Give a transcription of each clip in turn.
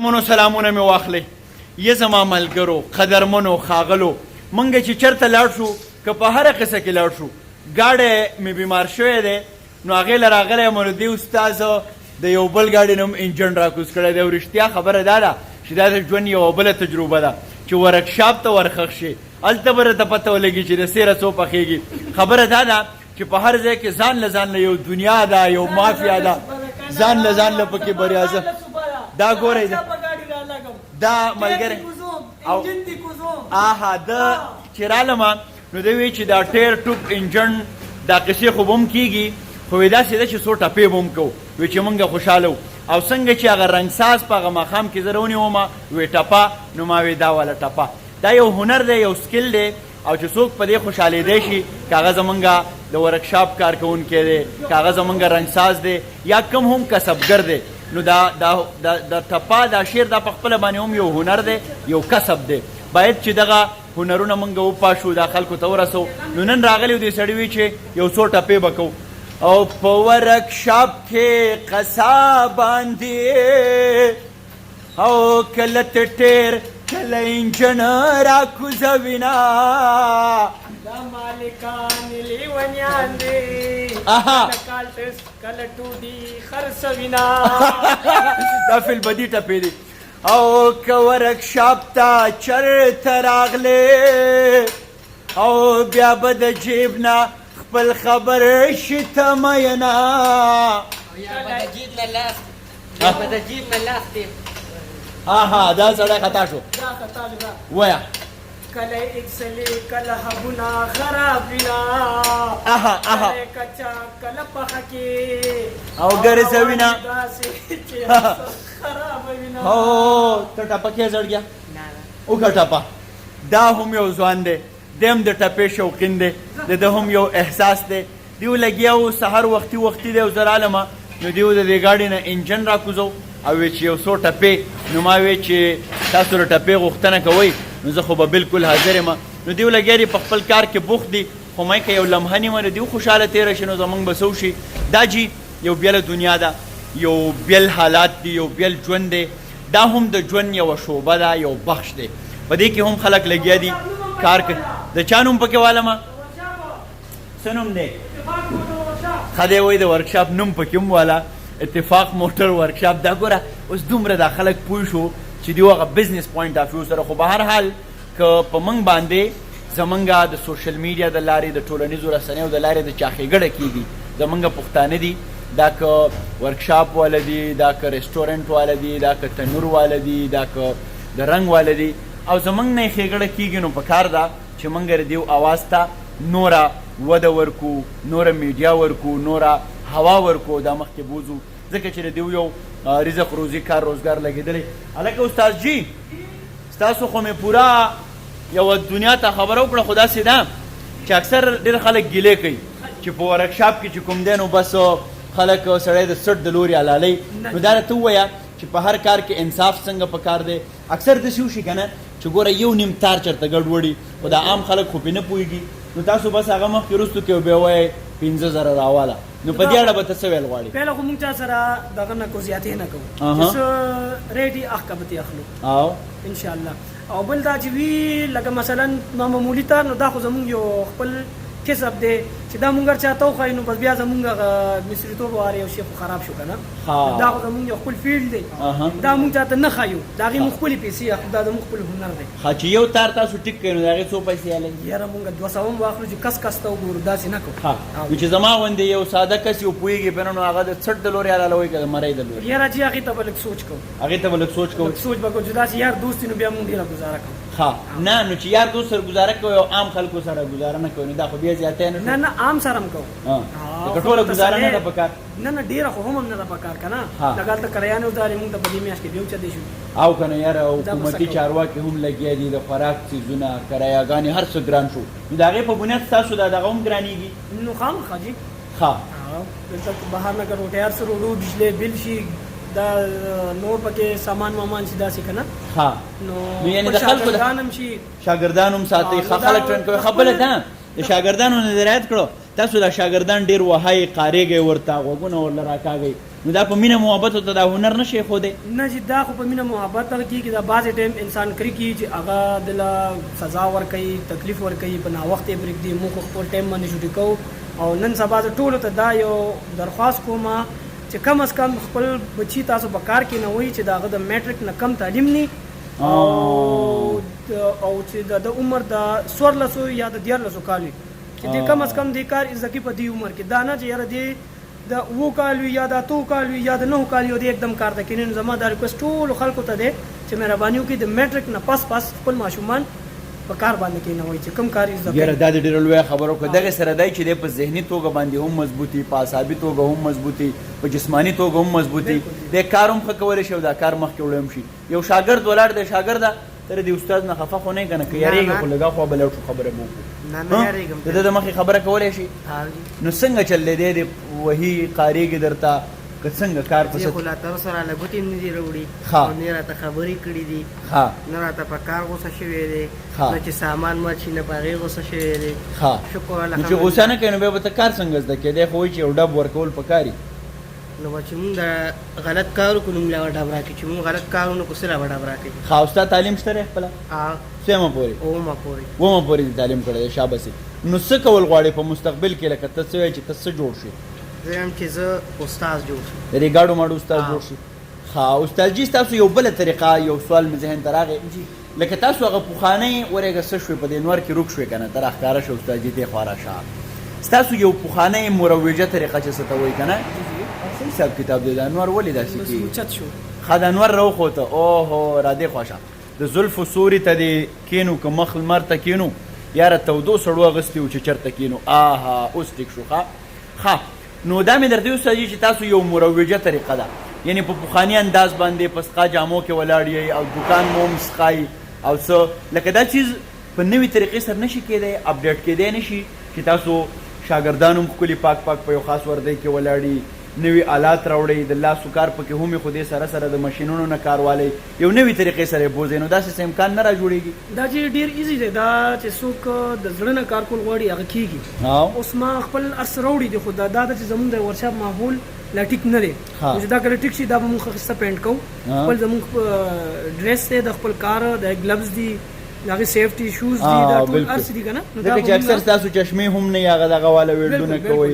منو سلامونه مې واخلئ یه زما ملګرو قدرمنو ښاغلو مونږ چې چرته لاړ شو که په هره قصه کې لاړ شو ګاډی مې بیمار شوی دی نو هغې له راغلی یم نو دې استاد د یو بل ګاډي نه هم انجن راکوز کړی دی او رښتیا خبره دا ده چې دا د ژوند یوه بله تجربه ده چې ورکشاپ ته ورخښ شې هلته به درته پته ولګي چې د سیره څو پخېږي خبره دا ده چې په هر ځای کې ځان له ځان له یو دنیا ده یو مافیا ده ځان له ځان له پکې بریازه دا ګورئ دا ملګری او آها د چې رالم نو دی وی چې دا ټیر ټوپ انجن دا قصې خو به هم کېږي خو وی داسې ده چې څو ټپې به هم کوو وی چې مونږ خوشحاله وو او څنګه چې هغه رنګساز په هغه ماښام کې زه راونیوم وی ټپه نو ما وی دا والا ټپه دا یو هنر دی یو سکل دی او چې څوک په دې خوشحالېدی شي که هغه زمونږ د ورکشاپ کارکوونکی دی که هغه زمونږ رنګساز دی یا کوم هم کسبګر دی نو دا دا دا د ټپه دا شعر دا په خپله باندې هم یو هنر دی یو کسب دی باید چې دغه هنرونه مونږ وپاشو دا خلکو ته ورسو نو نن راغلی دې سړي وی چې یو څو ټپې به کوو او په ورکشاپ کې قصابان دي او کله ته ټیر کله انجن را کوزوینا دا مالکان لیونیان دي کله کالټس کله ټوډي خرڅوینا دا فل بدی ټپې دي او که ورکشاپ ته چرته راغلې او بیا به د جیب نه خپل خبر شي ته مینا یا به د جیب نه لاس بیا به د جیب نه لاس تیر. اها دا سړی خطا شو. دا خطا شو دا. وایه. کله اکسلی کله حبونه خراب وینا. اها اها. کله کچا کله پخه کې. او ګرځوینا. داسې چې خراب وینا. هو ته ټپه کې زړګیا؟ نه نه. وکړه ټپه. دا هم یو ځوان دی. دی هم د ټپې شوقین دی. د ده هم یو احساس دی. دیو لګیا وو سحر وختي وختي دی او زه رالم نو دیو د دې ګاډي نه انجن راکوزو او وی چې یو څو ټپې نو ما وی چې تاسو د ټپې غوښتنه کوئ نو زه خو به بالکل حاضر یم نو دیو لګیا دي په خپل کار کې بوخت دي خو مې که یو لمحه نیمه د دیو خوشحاله تېره شي نو زمونږ به څه وشي دا جي یو بیله دنیا ده یو بیل حالات دي یو بیل ژوند دی دا هم د ژوند یوه شعبه ده یو بخش دی په دې کې هم خلک لګیا دي کار کوي د چا نوم پکې والمه څه نوم دی؟ ښه دی وایي د ورکشاپ نوم پکې هم والا اتفاق موټر ورکشاپ دا ګوره اوس دومره دا خلک پوه شو چې دیو هغه بزنس پوینټ اف ویو سره خو به هر حال که په موږ باندې زمونږ د سوشل میډیا د لارې د ټولنیزو رسنیو د لارې د چا ښېګړه کېږي زمونږ پښتانه دي دا که ورکشاپ والا دي دا که رسټورانټ والا دي دا که تنور والا دي دا که د رنګ والا دي او زمونږ نه یې ښېګړه کېږي نو پکار ده چې مونږ د دیو اواز ته نوره وده ورکو نوره میډیا ورکو نوره هوا ورکو دا مخکې بوزو ځکه چې د دیو یو رزق روزي کار روزګار لګېدلی هلکه استاد جي ستاسو خو مې پوره یوه دنیا ته خبره وکړه خو داسې ده چې اکثر ډېر خلک ګیلې کوي چې په ورکشاپ کې چې کوم دی نو بس خلک سړی د څټ د لوري حلالوي نو دا راته ووایه چې په هر کار کې انصاف څنګه په کار دی اکثر داسې وشي که نه چې ګوره یو نیم تار چرته ګډ وړي خو دا عام خلک خو پې نه پوهېږي نو تاسو بس هغه مخکې وروستو کې بیا وایئ 5000 راواله نو په دې اړه به ته څه ویل غواړې؟ پهله خو مونږ چا سره دغه نه کوو زیاتې نه کوو چې څه ریټ یې اخ به ترې اخلو او ان شاء الله او بل دا چې وي لکه مثلا معمولي تار نو دا خو زمونږ یو خپل کسب دی چې دا مونږ هر چاته وښایو نو بس بیا زمونږ هغه مصریتوب او هر یو شی خو خراب شو که نه دا خو زمونږ یو خپل فیلډ دی دا مونږ چاته نه ښایو د هغې مونږ خپلې پیسې اخلو دا زمونږ خپل هنر دی. ښه چې یو تار تاسو ټیک کړئ نو د هغې څو پیسې اخلئ؟ یاره مونږ 200 هم واخلو چې کس کس ته وګورو داسې نه کوو. ښه نو چې زما غوندې یو ساده کس یو پوهېږي پرې نه نو هغه د څټ د لورې حلالوئ که د مرۍ د لورې؟ یاره چې هغې ته به لږ سوچ کوو. هغې ته به لږ سوچ کوو؟ لږ سوچ به کوو چې داسې یار دوست وي نو بیا مونږ ډېره ګوزاره کوو. ښه نه نو چې یار دوست سره ګوزاره کوئ او عام خلکو سره ګوزاره نه کوئ نو دا خو بیا زیاتی نه شو؟ نه نه عام سره هم کوو. لکه ټوله ګوزاره نه ده پکار؟ نه نه ډیره خو هم نه ده پکار کنه لکه هلته کرایه نه وداري مونږ ته په دې میاشت کې بیا اوچتې شو. او کنه یاره حکومتي چارواکي هم لګیا دي د خوراک څیزونه کرایاګانې هر څه ګران شو نو د هغې په بنیاد ستاسو دا دغه هم ګرانیږي؟ نو خامخا جي. ښه. دلته بهر نه که روټۍ هر څه روړو بجلی بل شي دا نور پکې سامان وامان شي داسې کنه. ښه. نو یعنې د خلکو شاګردان هم شي. شاګردان هم ساتئ ښه خلک ټرین کوئ ښه بله دا د شاګردانو نه دې رعایت کړو تاسو دا شاګردان ډیر وهئ قاریږئ ورته غوږونه ورله راکاږئ نو دا په مینه محبت ته دا هنر نه شي ښودی؟ نه جی، دا خو په مینه محبت هغه کیږي. دا بعضې ټایم انسان کرکي چې هغه دله سزا ورکوي، تکلیف ورکوي، په ناوخته یې پرېږدي. موږ خو خپل ټایم باندې چوټي کوو. او نن سبا زه ټولو ته دا یو درخواست کوم چې کم از کم خپل بچي تاسو په کار کېنوئ چې د هغه د میټرک نه کم تعلیم نی او او چې د عمر د 14 یا د 13 کال وي، چې دې کم از کم دې کار زده کړي په دې عمر کې. دا نه چې یاره دې د 7 کال وي یا د 8 کال وي یا د 9 کال وي، دې یکدم کار ته کېني. نو زما دا ریکوست ټولو خلکو ته دی چې مهرباني وکړي، د میټرک نه پس پس خپل ماشومان په کار باندې کېنوئ چې کوم کار یې زده یاره، دا د ډېره لویه خبره وکړه. دغې سره دی چې دی په ذهني توګه باندې هم مضبوطي، په اعصابي توګه هم مضبوطي، په جسماني توګه هم مضبوطي، دی کار هم ښه کولی شي او دا کار مخکې وړی هم شي. یو شاګرد ولاړ دی. شاګرده، ته د استاد نه خفه خو نه یې که نه؟ که یارېږې خو لږ اخوا به لاړ شو، خبره به وکړو. نه، نه یارېږم. د ده د مخې خبره کولی شي؟ نو څنګه چل دی؟ دی دې وهي، قارېږي درته که څنګه کار په څه؟ خو لا تر اوسه راله ګوتې هم نه دي راوړي او نه راته خبرې کړې دي، نه راته په کار غوسه شوی دی، نه چې سامان مات شي نه په هغې غوسه شوی دی. شکر. نو چې غوسه نه کوي نو بیا به ته کار څنګه زده کړې؟ دی خو وایي چې یو ډب ورکول پکار. نو چې موږ دا غلط کار وکړو نو موږ لا ډب راکړي، چې موږ غلط کار ونه کړو څه لا به ډب راکړي؟ ښه، او ستا تعلیم شته دی خپله؟ څویمه پورې؟ اوومه پورې. اوومه پورې دې تعلیم کړی دی، شابسې. نو څه کول غواړې په مستقبل کې؟ لکه ته څه وایې چې ته څه جوړ شې؟ زه وایم چې زه استاد جوړ شم. د دې ګاډو ماډو استاد جوړ شي. ښه استاد جي، ستاسو یو بله طریقه، یو سوال مې ذهن ته راغی. لکه تاسو هغه پخوانۍ ورېږه څه شوې، په دې نور کې روک شوې که نه؟ ته راښکاره شه استاد جي، دې خوا راشه. ستاسو یو پخوانۍ مروجه طریقه چې څه ته وایي که نه، څه حساب کتاب دی؟ دا نور ولې داسې کېږي؟ ښه، دا نور راوخوته. اوهو، را دې خوا شه. د زلفو سوري ته دې کینو که مخ لمر ته کینو، یاره تودو سړو اغوستي وو چې چېرته کینو. آها، اوس ټیک شو. ښه ښه، نو دا مې درته استاد چې تاسو یو مروجه طریقه ده، یعنی په پخواني انداز باندې په سقا جامو کې ولاړ یئ او دکان مو هم سقای او څه، لکه دا چیز په نوي طریقې سره نشي کېدی، اپډیټ کېدی نشي چې تاسو شاګردان هم ښکلي پاک پاک په یو خاص وردۍ کې ولاړي، نوي آلات راوړئ، د لاسو کار پکې هم، خو دې سره سره د ماشینونو نه کار والی، یو نوي طریقې سره یې بوځئ، نو داسې څه امکان نه را جوړېږي؟ دا چې ډېر ایزي دی. دا چې څوک د زړه نه کار کول غواړي هغه کېږي. اوس ما خپل هر څه راوړي دي، خو دا ده چې زمونږ د ورکشاپ ماحول لا ټیک نه دی. نو چې دا کله ټیک شي، دا به مونږ ښه ښایسته پینټ کوو. خپل زمونږ ډریس دی د خپل کار، د ګلوز دي، د هغې سیفټي شوز دي، دا ټول هر څه دي که نه. نو ځکه چې اکثر ستاسو چشمې هم نه، هغه دغه والا ویډونه کوئ،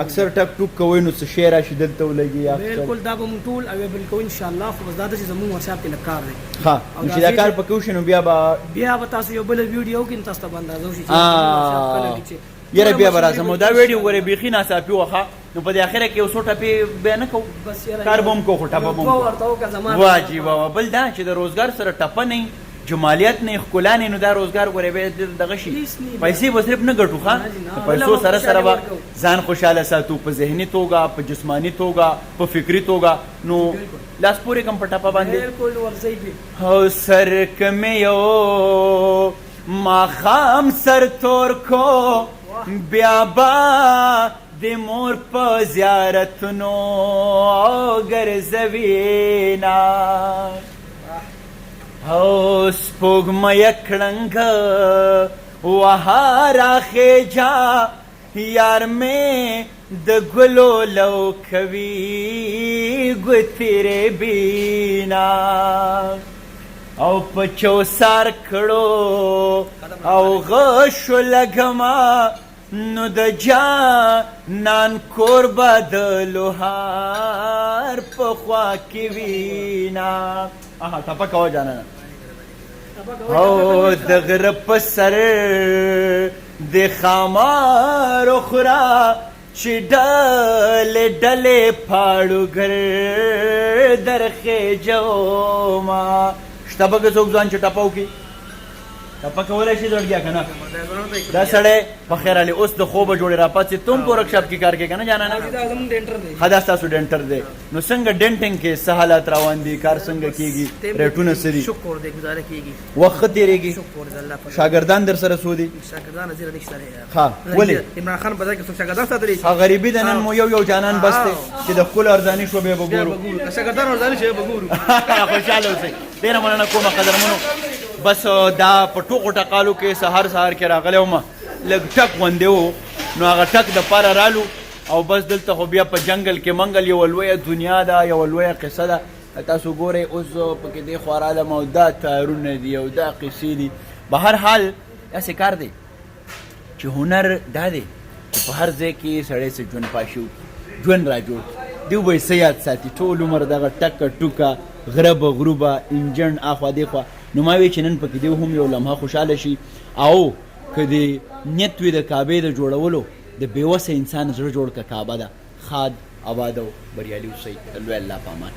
اکثر ټک ټوک کوئ، نو څه شی راشي دلته ولګي. بالکل، دا به مونږ ټول اویلیبل کوو ان شاء الله. خو بس دا ده چې زمونږ ورکشاپ کې لږ کار دی. ښه، نو چې دا کار پکې وشي نو بیا به بیا به تاسو یو بله ویډیو کې تاسو ته به اندازه وشي چې ورکشاپ کله ټیک شي. یاره بیا به راځم. دا ویډیو ګورې بیخي ناڅاپي وه. نو په دې اخره کې یو څو ټپې بیا نه کوو، کار به هم کوو خو ټپه به هم کوو. واه جي واه واه. بل دا چې د روزګار سره ټپه نه، جمالیت نه، ښکلا نه، نو دا روزګار ګورې بیا دغه شي، پیسې به صرف نه ګټو. ښه، د پیسو سره سره به ځان خوشحاله ساتو، په ذهني توګه، په جسماني توګه، په فکري توګه. نو لاس پورې کوم په ټپه باندې. او سر که مې یو ماښام سر تور کو، بیا به د مور په زیارتونو ګرځوي نه. او سپوږمۍ کړنګ وها راخېجا، یار مې د ګلو لو کوي ګوتې رېبینا. او په چوسار کړو او غشو لګما، نو د جانان کور به د لوهار په خوا کې وینا. اها، ټپه کوه جانانه. او د غره په سر د ښامار خورا چې ډلې ډلې پاړوګر درخېجو ما. شته به که څوک ځوان چې ټپه وکړي؟ ټپه کولی شي زړګیا که نه؟ دا سړی په خیر علي اوس د خوبه جوړې راپاڅېد. ته هم په ورکشاپ کې کار کوې که نه جانانه؟ ښه، دا ستاسو ډینټر دی. نو څنګه ډینټینګ کې څه حالات روان دي؟ کار څنګه کیږي؟ ریټونه څه دي؟ شکر دی، ګزاره کیږي. وخت ښه تېرېږي؟ شکر دی الله په شاګردان در سره څو دي؟ شاګردان زیره نشته دی. ښه، ولې؟ عمران خان په ځای کې څوک شاګردان ساتلی؟ ښه، غریبي ده. نن مو یو یو جانان بس دی چې د ښکلو ارزاني شو بیا به ګورو. شاګردان ارزاني شو به ګورو. خوشحاله اوسئ. ډېره مننه کومه قدرمنو. بس دا په ټوکو ټقالو کې سهار سهار کې راغلی وم، لږ ټک غوندې و، نو هغه ټک دپاره رالو. او بس دلته خو بیا په جنګل کې منګل یوه لویه دنیا ده، یوه لویه قصه ده. تاسو ګورئ اوس پکې دې خوا رالم او دا تارونه دي او دا قصې دي. به هر حال داسې کار دی چې هنر دا دی چې په هر ځای کې سړی څه ژوند پاشي وکړي، ژوند را جوړ کړي. دیو به یې څه یاد ساتي ټول عمر دغه ټکه ټوکه غربه غروبه انجن اخوا دیخوا. نو ما وی چې نن پکې دیو هم یو لمحه خوشحاله شي، او که دې نیت وي د کعبې د جوړولو، د بې وسه انسان زړه جوړ که کعبه ده. ښاد، اباد او بریالي اوسئ. د لوی الله په امان.